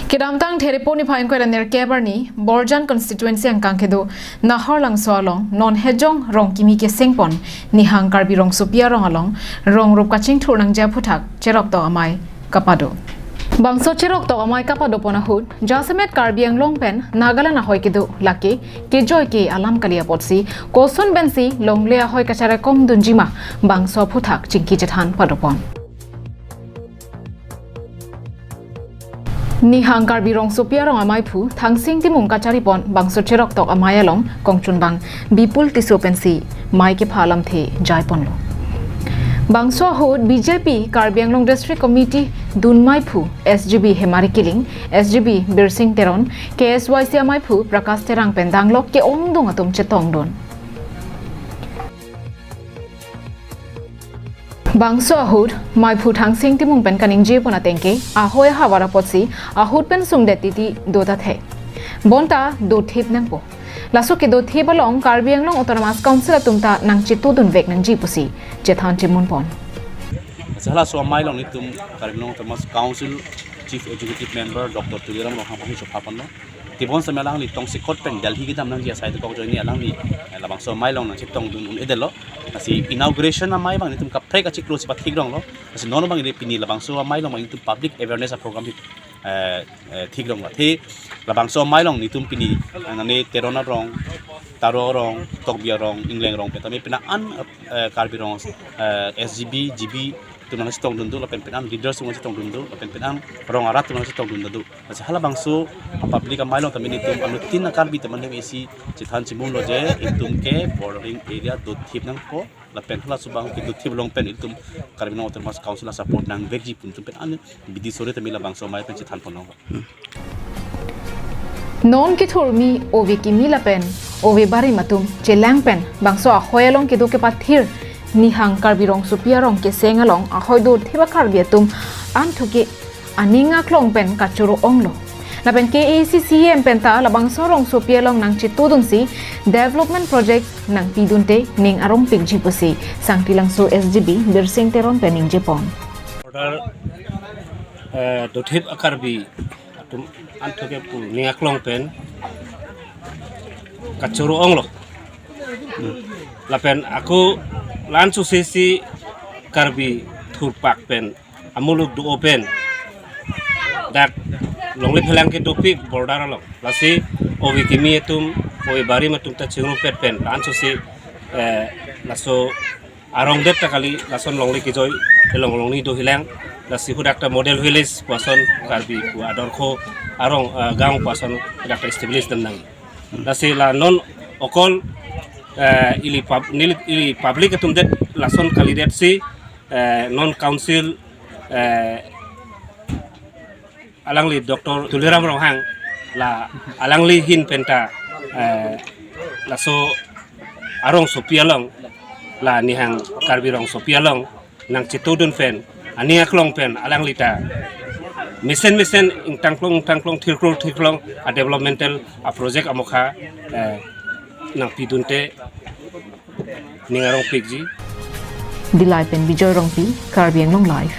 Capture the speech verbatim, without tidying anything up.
Kedamtang Therepo niphai ingkoi ra nerkep arni Borjan constituency angkang kedo Naharlangso along non Hejong Rongkimi kesengpon Nihang Karbi Rongsopi arong along rong rup kachingthur nangji aphuthak cheroktok amei kapado. Bangso cheroktok amei kapadopon ahut jasemet Karbi Anglong pen Nagaland ahoi kedo lake kejoi ke alam kali apotsi koson pensi longle ahoi kacharekom dunjima bangso aphuthak chingki chethan padopon. Nihang Karbi Rongsopi arong ameiphu Thangsing Timung kacharipon bangso cheroktok amei along kongchunbang Bipul Tisso pensi mei kepha alamthe jaiponlo. Bangso ahut B J P Karbi Anglong District Committee dunmeiphu S G B Hemari Killing, S G B Birsing Teron, K S Y C ameiphu Prakash Terang pen danglok ke-ongdung atum chetongdun. Bangso ahut meiphu Thangsing Timung pen kaningjepon atengke ahoi ahavar apotsi ahut pen sungdet titi do ta the. Bonta dothip nangpo. Laso kedothip along Karbi Anglong Autonomous Council atum ta nangchetudunvek nangji pusi chethan chemunpon. Lasi halaso amei along nelitum Karbi Anglong Autonomous Council Chief Executive Member Doctor Tuliram Ronghang aphan chophaponlo. Tebonsitame alangli tongsekot pen Delhi kedam nangji asai dokok ajoine alangli, eh, labangso amei along nangchetongdun un-edetlo. Lasi inauguration amei abang nelitum kaprek achiklo si pathik ronglo. Lasi non abang ili pini labangso amei along abang nelitum public awareness a program hi, eh, eh, thik ronglo. Athe labangso amei along nelitum pini, eh, nane Teron arong, Taro arong, Tokbi arong, Ingleng arong pen tame pina an, eh, Karbi arong, eh, S G B, G B atum nangchetongdun do, lapen pina an leaders atum nangchetongdun do, lapen pina an rong arat atum nangchetongdun do. Lasi halabangso a public amei along tame nelitum anuttin a Karbi teman hem isi chethan chemunlo je itum ke bordering area dothip nangpo, lapen halaso abang kedothip along pen itum Karbi Anglong Autonomous Council a support nangvekji pu itum pina an bidi sore tame labangso amei pen chethanponlo. Non kethurmi ove kimi lapen ove barim atum chelang pen bangso ahoi along kedo kepathir Nihang Karbi Rongsopi arong keseng along ahoi dothip a Karbi atum anthu ke aning aklong pen kachoro-onglo. Lapen K A A C C E M pen ta labangso rongsopi along nangchetudunsi development project nangpidunte ning arongpikji pusi Sangti Langso S G B Birsing Teron pen ningjepon. Order, eh, dothip a Karbi atum anthu ke pu ning aklong pen kachoro-onglo. Lapen ako la-an susi si Karbi thurpak pen amuluk do-o pen dak longle phelang ke dopik border along. Lasi ove kimi atum, ove barim atum ta chingrumpet pen la-an susi, eh, laso arong det ta kali, lason longle kejoi along longni dohilang. Lasi hadak ta model village pu ason Karbi pu adorkho arong, eh, gaon pu ason hadak ta establish dam nang. Lasi la non okol, eh, ili pub-, neli, ili public atum det lason kalidetsi, eh, non council, eh, alangli Doctor Tuliram Ronghang la alangli ahin pen ta, eh, laso arongsopi along, la Nihang Karbi Rongsopi along nangchetudun pen, aning aklong pen alangli ta mesen mesen ingtangklong ingtangklong, thirklong thirklong a developmental a project amokha, eh, nangpidunte ning arongpikji. Dillai pen Bijoy Rongpi, Karbi Anglong Live.